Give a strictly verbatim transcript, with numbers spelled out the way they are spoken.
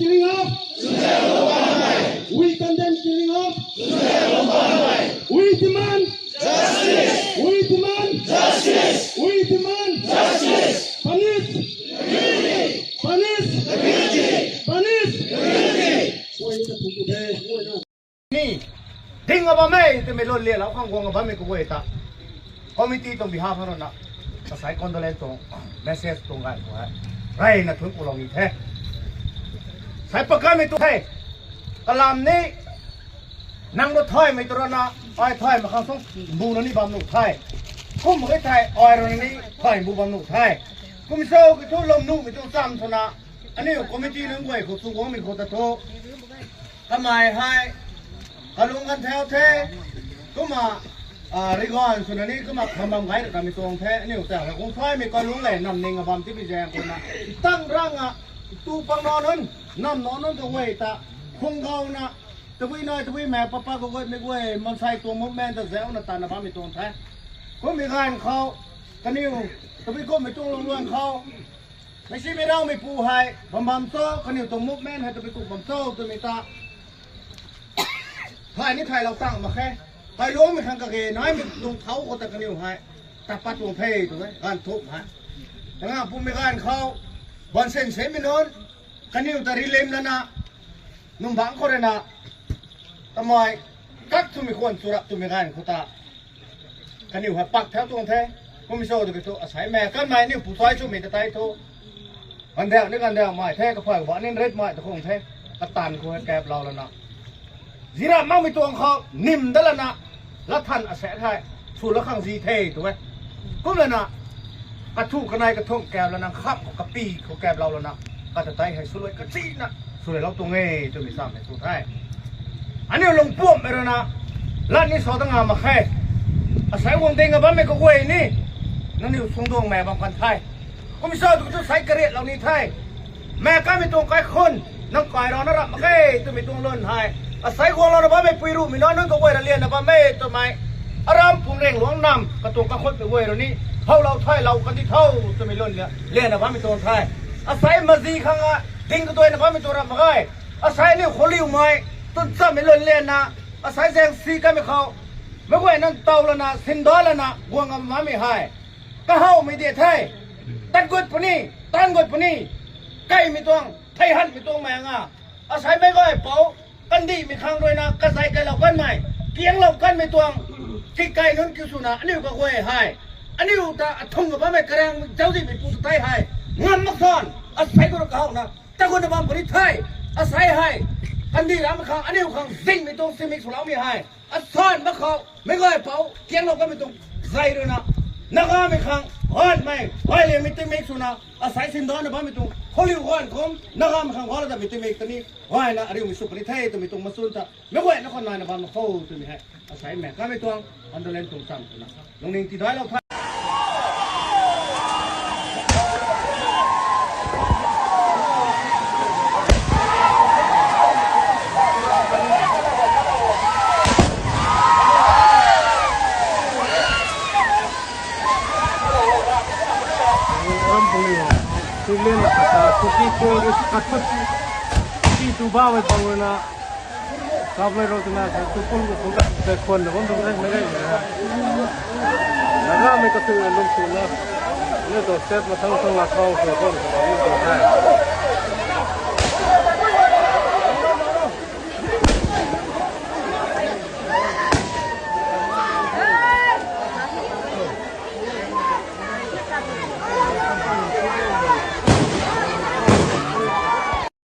Killing of. We condemn killing of. We demand justice. We demand justice. We demand justice. Punish. Punish. Punish. Punish. Ni ding a bam e twmei lun lialou khang guang a bammei kaguay ta committee tuang behalf hana, kasai condolence tuang message tuang ganv khou hei reyna thuanc kulou ni the. Sai pakanmei tu the. Kalam ni nang rui thaymei tu rana, ai thay mak khang sung bu na ni bam nuh the. Kum mak ge thei, ai rui ni thay bu bam nuh the. Kum sou ki thu lwm nuhmei tu cham swna, aniu committee nunc guay khou chu guangmei khou ta thu, kamei hei kalung kan thau the, kumna, a, rigan swna ni kumna kham bam gay ra kamei tuang the, aniu ta hei kung thaymei kalung le nam ning a bam tipi zaeng khou na, tang rang a, tu pang nac nunc, nam nac nunc kaguay ta, khung gau na, tabui nai, tabui mei, papa kaguay, mei guay, mansei tuang movement ta zauc na tana bammei tuang the. Kummei ganv khou, kaniw, tabui kummei tuang lung luan khou, mei si mei raumei pu hei, bam bam cho, kaniw tuang movement hei tabui kum bam cho, twmei ta thay ni thaylou tang mak khe. Thay luangmei khang kage naimei tuang thau khou ta kaniw hei, ta pat tuang the, tu e, ganv thumh hei. Tanga pumei ganv khou, bansen semei nunc, kaniw ta rilim lana, nung bangc khou rui na, tamei, kak twmei khwan churap twmei ganv khou ta, kaniw hei pak thau tuang the, kum sou tu ki thu, asei mei kanmei aniu pu thai swmei ta tei thu, ganv dau ni ganv dau mei the, kaphay ba nin rit mei ta khung the, katan khou hei kaplou lana, zira makmei tuang khou nim dat lana, lat than asaekc hei, sw la khang zi the tu e. Kum lana, kathu kanei kathumh kap lana, kham khou kapi khou kaplou lana, kata tei hei swluai kachina, swluailou tuang e, twmei sam hei tu the. Aniu lungpuammei rui na, lat ni sa ta nga mak khe. Asei guang ding a bammei kaguay ni, nangniw sungduangmei bam kan the. Kum sou tu ki thu sai kariatlou ni the. Mei kanmei tuang kaikhun, nang kai rana rap mak khe, twmei tuang lun hei, asei guanglouna bammei pui ruhmei nac nunc kaguay ra lianna bam e twmei, aram phung rengluangc nam katuang kakhutmei guay rui ni, howlou thaylou kandi tho, twmei lun lianna bammei tuang the. Asei mazi khang a, ding kaduaina bammei tuang rap mak ge. Asei aniu khouliumei, tun chammei lun lianna, asei zaeng si kanmei khou, meic guayna ntaw lana, sinda lana, guang a bammei hei, kahawmei di the. Tat gut puni, tan gut puni, kaimei tuang, thei hanmei tuang mei nga, asei meic guay pou, kandihmei khang rui na, kazei kailou kanmei, kianglou kanmei tuang, kikai nunc kiu swna, aniu kaguay hei, aniu ta athung a bammei karaeng zauczihmei pu ta tei hei, ngam mak san, asei khou rui kahawna, tat gutna bam puni the. Asei hei, kandih rammei khang, aniu khang zingmei tuang simik swloumei hei, asan mak khou, meic guay pou, kianglou kanmei tuang, zei rui na, Nagamei khang, ganhmei, gayliangmei tingmik swna, asei sindana bammei tuang, khouliu ganv kum, Nagamei khang gala datmei tingmik ta ni, gayna ariumei sw puni the twmei tuang machun ta, meic guayna khou naina bam na kho twmei hei, asei mei kanmei tuang, condolence tuang cham twna, lungning tidailou the. Ram puni, Civilian kata, Kuki terrorist kata, Kuki tu bam e pang na, kaplay rou twna, sa tu pun ku pun ka, sa khwan na, bam tu ka, na, na, na. Nagamei katu lung swna, ni tu step mathang thang la khou, so khou, ni tu hai.